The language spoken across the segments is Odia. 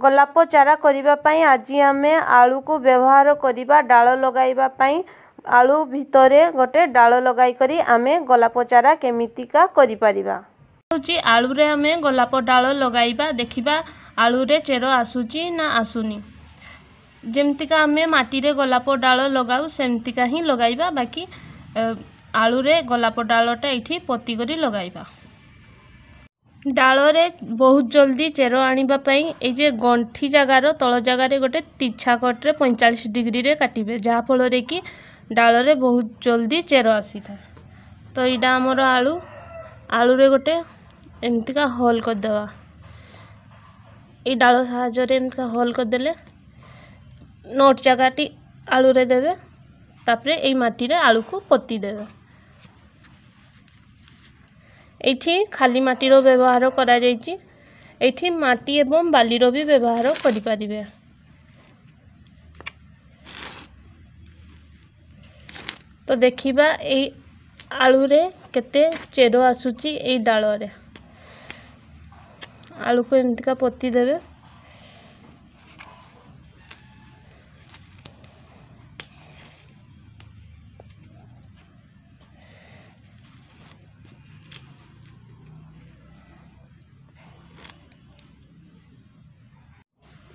ଗୋଲାପ ଚାରା କରିବା ପାଇଁ ଆଜି ଆମେ ଆଳୁକୁ ବ୍ୟବହାର କରିବା। ଡାଳ ଲଗାଇବା ପାଇଁ ଆଳୁ ଭିତରେ ଗୋଟେ ଡାଳ ଲଗାଇ କରି ଆମେ ଗୋଲାପ ଚାରା କେମିତିକା କରିପାରିବା। ହେଉଛି ଆଳୁରେ ଆମେ ଗୋଲାପ ଡାଳ ଲଗାଇବା, ଦେଖିବା ଆଳୁରେ ଚେର ଆସୁଛି ନା ଆସୁନି। ଯେମିତିକା ଆମେ ମାଟିରେ ଗୋଲାପ ଡାଳ ଲଗାଉ ସେମିତିକା ହିଁ ଲଗାଇବା, ବାକି ଆଳୁରେ ଗୋଲାପ ଡାଳଟା ଏଇଠି ପୋତି କରି ଲଗାଇବା। ଡାଳରେ ବହୁତ ଜଲ୍ଦି ଚେର ଆଣିବା ପାଇଁ ଏଇ ଯେ ଗଣ୍ଠି ଜାଗାର ତଳ ଜାଗାରେ ଗୋଟେ ତିଛା କଟରେ 45 ଡିଗ୍ରୀରେ କାଟିବେ, ଯାହାଫଳରେ କି ଡାଳରେ ବହୁତ ଜଲ୍ଦି ଚେର ଆସିଥାଏ। ତ ଏଇଟା ଆମର ଆଳୁ, ଆଳୁରେ ଗୋଟେ ଏମିତିକା ହୋଲ୍ କରିଦେବା। ଏଇ ଡାଳ ସାହାଯ୍ୟରେ ଏମିତିକା ହୋଲ୍ କରିଦେଲେ not ଜାଗାଟି ଆଳୁରେ ଦେବେ, ତାପରେ ଏଇ ମାଟିରେ ଆଳୁକୁ ପୋତି ଦେବେ। ଏଇଠି ଖାଲି ମାଟିର ବ୍ୟବହାର କରାଯାଇଛି, ଏଇଠି ମାଟି ଏବଂ ବାଲିର ବି ବ୍ୟବହାର କରିପାରିବେ। ତ ଦେଖିବା ଏଇ ଆଳୁରେ କେତେ ଚେର ଆସୁଛି। ଏଇ ଡାଳରେ ଆଳୁକୁ ଏମିତିକା ପୋତି ଦେବେ।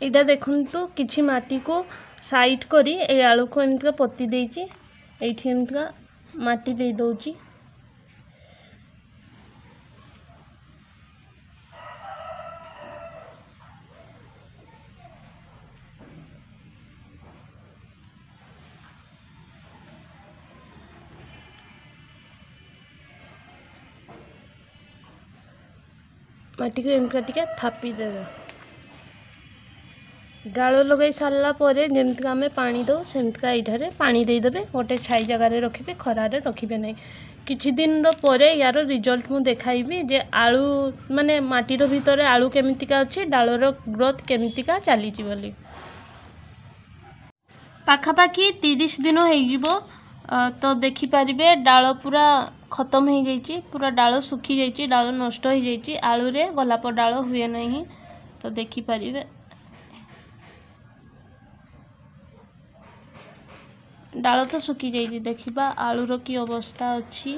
ଏଇଟା ଦେଖନ୍ତୁ, କିଛି ମାଟିକୁ ସାଇଡ଼୍ କରି ଏଇ ଆଳୁକୁ ଏମିତିକା ପୋତି ଦେଇଛି। ଏଇଠି ଏମିତିକା ମାଟି ଦେଇ ଦେଉଛି। ମାଟିକୁ ଏମିତିକା ଟିକେ ଥାପି ଦେବେ। ଡାଳ ଲଗାଇ ସାରିଲା ପରେ ଯେମିତିକା ଆମେ ପାଣି ଦେଉ ସେମିତିକା ଏଇଠାରେ ପାଣି ଦେଇଦେବେ। ଗୋଟେ ଛାଇ ଜାଗାରେ ରଖିବେ, ଖରାରେ ରଖିବେ ନାହିଁ। କିଛି ଦିନର ପରେ ୟାର ରିଜଲ୍ଟ ମୁଁ ଦେଖାଇବି ଯେ ଆଳୁ ମାନେ ମାଟିର ଭିତରେ ଆଳୁ କେମିତିକା ଅଛି, ଡାଳର ଗ୍ରୋଥ୍ କେମିତିକା ଚାଲିଛି ବୋଲି। ପାଖାପାଖି 30 ଦିନ ହେଇଯିବ, ତ ଦେଖିପାରିବେ ଡାଳ ପୁରା ଖତମ ହେଇଯାଇଛି, ପୁରା ଡାଳ ଶୁଖିଯାଇଛି, ଡାଳ ନଷ୍ଟ ହେଇଯାଇଛି। ଆଳୁରେ ଗୋଲାପ ଡାଳ ହୁଏ ନାହିଁ, ତ ଦେଖିପାରିବେ ଡାଳ ତ ଶୁଖିଯାଇଛି। ଦେଖିବା ଆଳୁର କି ଅବସ୍ଥା ଅଛି।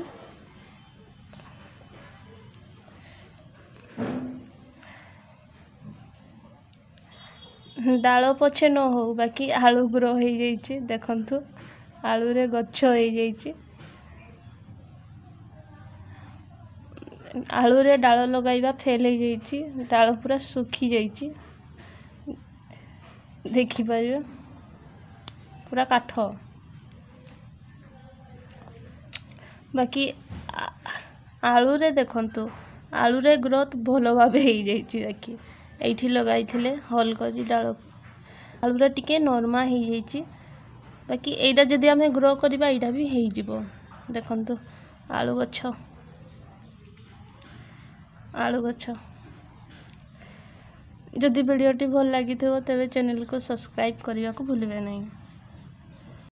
ଡାଳ ପଛେ ନ ହଉ, ବାକି ଆଳୁ ଗ୍ରୋ ହେଇଯାଇଛି। ଦେଖନ୍ତୁ ଆଳୁରେ ଗଛ ହେଇଯାଇଛି। ଆଳୁରେ ଡାଳ ଲଗାଇବା ଫେଲ୍ ହେଇଯାଇଛି, ଡାଳ ପୁରା ଶୁଖିଯାଇଛି, ଦେଖିପାରିବେ ପୁରା କାଠ। ବାକି ଆଳୁରେ ଦେଖନ୍ତୁ ଆଳୁରେ ଗ୍ରୋଥ୍ ଭଲ ଭାବେ ହେଇଯାଇଛି। ବାକି ଏଇଠି ଲଗାଇଥିଲେ ହୋଲ୍ କରି ଡାଳକୁ, ଆଳୁଟା ଟିକେ ନର୍ମା ହେଇଯାଇଛି। ବାକି ଏଇଟା ଯଦି ଆମେ ଗ୍ରୋ କରିବା ଏଇଟା ବି ହେଇଯିବ। ଦେଖନ୍ତୁ ଆଳୁ ଗଛ, ଆଳୁ ଗଛ। ଯଦି ଭିଡ଼ିଓଟି ଭଲ ଲାଗିଥିବ ତେବେ ଚ୍ୟାନେଲକୁ ସବସ୍କ୍ରାଇବ୍ କରିବାକୁ ଭୁଲିବେ ନାହିଁ।